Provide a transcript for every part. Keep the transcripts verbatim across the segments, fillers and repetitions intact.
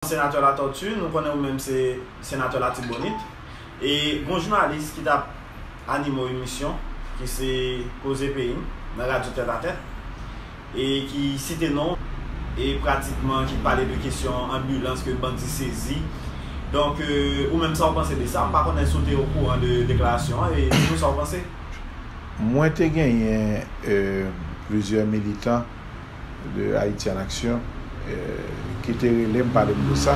Senatè Latortue, nou konnen ou menm se senatè Latibonit. E gon jounalis ki t ap anime yon emisyon, ki se Koze Peyi m, nan radyo Tèt a Tèt, e ki site non, e pratikman ki pale de kesyon anbilans ke bandi sezi. Donk, euh, ou menm sa w panse de sa? M pa konnen si w te okouran de deklarasyon an, e di nou sa w panse. Mwen te genyen, euh, plizyè militan de Haïti en Action, euh, ki te rele m, pale m de sa.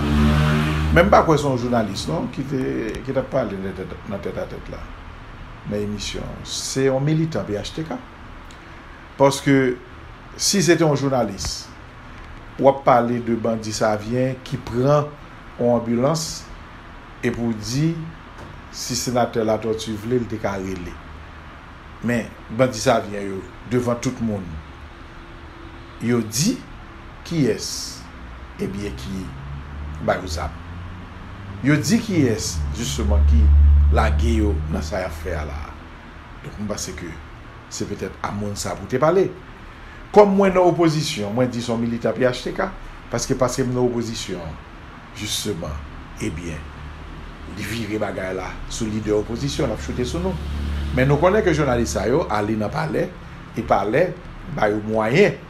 Men m pa kwè se yon jounalis, non, ki te, ki t ap pale nan tèt, nan Tèt a Tèt la, nan emisyon an. Se yon militan P H T K. Paske si se te yon jounalis, w ap pale de bandi Savyen ki pran yon anbilans, epi w di si senatè Latortue vle, l te ka rele. Men, bandi Savyen yo, devan tout moun, yo di kiyès, ebyen, ki ba yo zam. Yo di kiyès, jisteman, ki lage yo nan sa y ap fè a la a. Donk, m panse ke se petèt a moun sa pou te pale. Kòm mwen nan opozisyon, mwen di se yon militan P H T K, paske, paske m nan opozisyon, jisteman, ebyen, li vire bagay la sou lidè opozisyon, l ap choute sou nou. Men nou konnen ke jounalis sa yo ale nan palè, e palè ba yo mwayen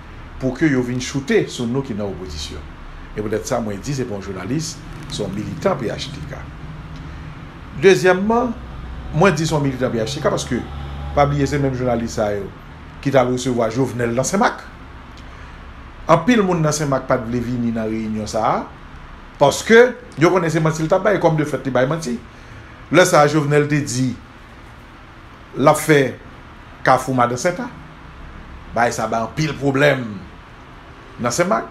pou ke yo vin choute sou nou ki nan opozisyon. E poutèt sa, mwen di se pa yon jounalis, se yon militan P H T K. Dezyèmman, mwen di se yon militan P H T K paske, pa bliye, se menm jounalis sa yo ki t al resevwa Jovenel nan Senmak. Anpil moun nan Senmak pa t vle vini nan reyinyon sa a, paske yo konnen se manti l t ap bay, kòm de fèt li bay manti. Lè sa a, Jovenel te di l ap fè Kafou Madan Senta. Bagay sa bay anpil pwoblèm nan Senmak.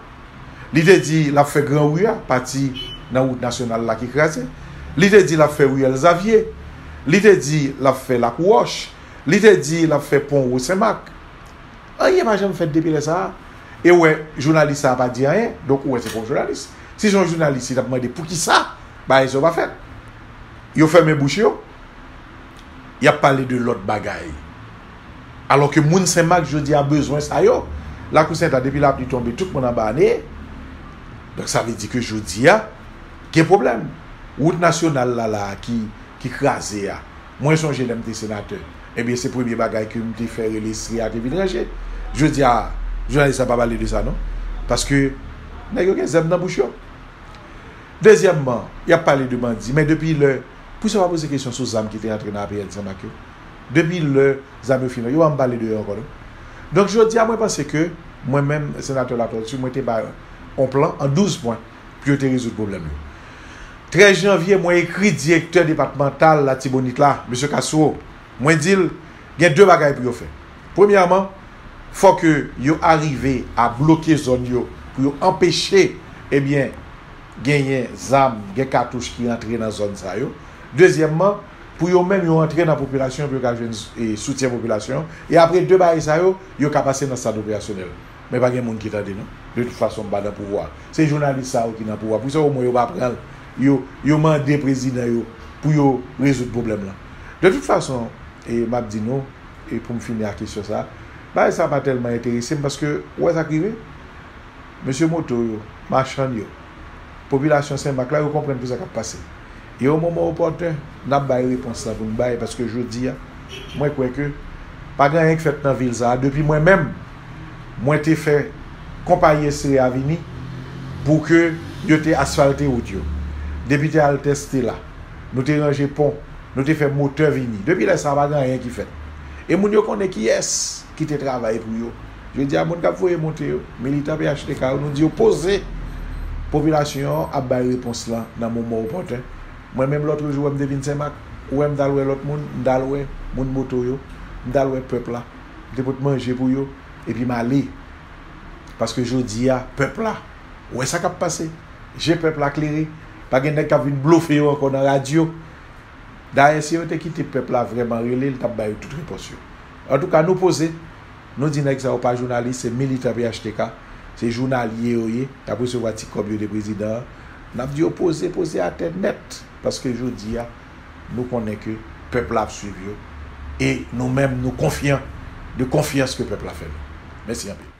Li te di l ap fè Gran Ri a, pati nan wout nasyonal la ki kraze. Li te di l ap fè Riyèl Zavye. Li te di l ap fè Lakou Wòch. Li te di l ap fè pon Wo Senmak. Anyen pa janm fèt depi lè sa a. E w wè, jounalis sa a pa di anyen, donk ou wè se pa yon jounalis. Si se yon jounalis, li t ap mande poukisa bagay sa yo pa fèt. Yo fèmen bouch yo, y ap pale de lòt bagay. Alò ke moun Senmak jodi a bezwen sa yo. Lakou Senta, depi lapli tonbe, tout moun anba ane. Donk sa vle di ke jodi a, gen pwoblèm. Wout nasyonal la, la a ki, ki kraze a. Mwen sonje lè m te senatè, ebyen, se premye bagay ke m te fè, rele Estri a te vin ranje. Jodi a, jounalis la pa pale de sa, non. Paske nèg yo gen zam nan bouch yo. Dezyèmman, y ap pale de bandi, men depi lè, poukisa w pa poze kesyon sou zam ki te antre nan A P N Senmak yo? Depi lè zam yo fin, yo pa pale de yo ankò, non. Donk, jodi a, mwen panse ke mwen menm, senatè Latortue, mwen te bay yon plan an douz pwen pou yo te rezoud pwoblèm yo. Trèz janvye, mwen ekri direktè depatmantal Latibonit la, mesye Castro. Mwen di l, gen de bagay pou yo fè. Premyèman, fòk yo arive a bloke zòn yo pou yo anpeche, ebyen, genyen zam, gen katouch ki rantre nan zòn sa yo. Dezyèmman, pou yo menm yo antre nan popilasyon pou yo ka jwenn, e, soutyen popilasyon. E apre de bagay sa yo, yo ka pase nan stad operasyonèl. Men pa gen moun ki tande, non. De tout fason, m pa nan pouvwa. Se jounalis sa yo ki nan pouvwa. Poukisa omwen yo pa pran l? Yo, yo mande prezidan yo pou yo rezoud pwoblèm lan. De tout fason, e, m ap di nou, e pou m fini ak kesyon sa, bagay sa pa tèlman enterese m paske ou wè sa k rive? Mesye moto yo, machann yo, popilasyon Senmak la, yo konprann pou sa k ap pase. E o moman opòten, n ap bay repons lan pou n bay, paske jodi a, mwen kwè ke pa gen anyen k fèt nan vil sa a. Depi mwen menm, mwen te fè konpayi Estri a vini pou ke yo te asfalte wout yo. Depite Altès te la. Nou te ranje pon. Nou te fè motè vini. Depi lè sa a, pa gen anyen ki fèt. E moun yo konnen kiyès ki te travay pou yo. Jodi a, moun k ap voye monte yo, militan P H T K yo, nou di yo poze. Popilasyon an ap bay repons lan nan moman opòten. Mwen menm, lòt jou, wè m te vin Senmak, ou wè m t al wè lòt moun, m t al wè moun moto yo, m t al wè pèp la, m te pot manje pou yo, epi m ale. Paske jodi a, pèp la wè sa k ap pase. Je pèp la klere. Pa gen nèg k ap vin blofe yo ankò nan radyo. Dayè, si yo te kite pèp la vrèman rele, l t ap ba yo tout repons yo. Antouka, nou poze. Nou di nèg sa yo pa jounalis, se militan P H T K, se jounalye yo ye, y ap resevwa ti kòb yo de prezidan an. N ap di yo poze, poze atè nèt, paske jodi a, nou konnen ke pèp la ap swiv yo, e nou menm, nou konfyan de konfyans ke pèp la fè nou. Mèsi anpil.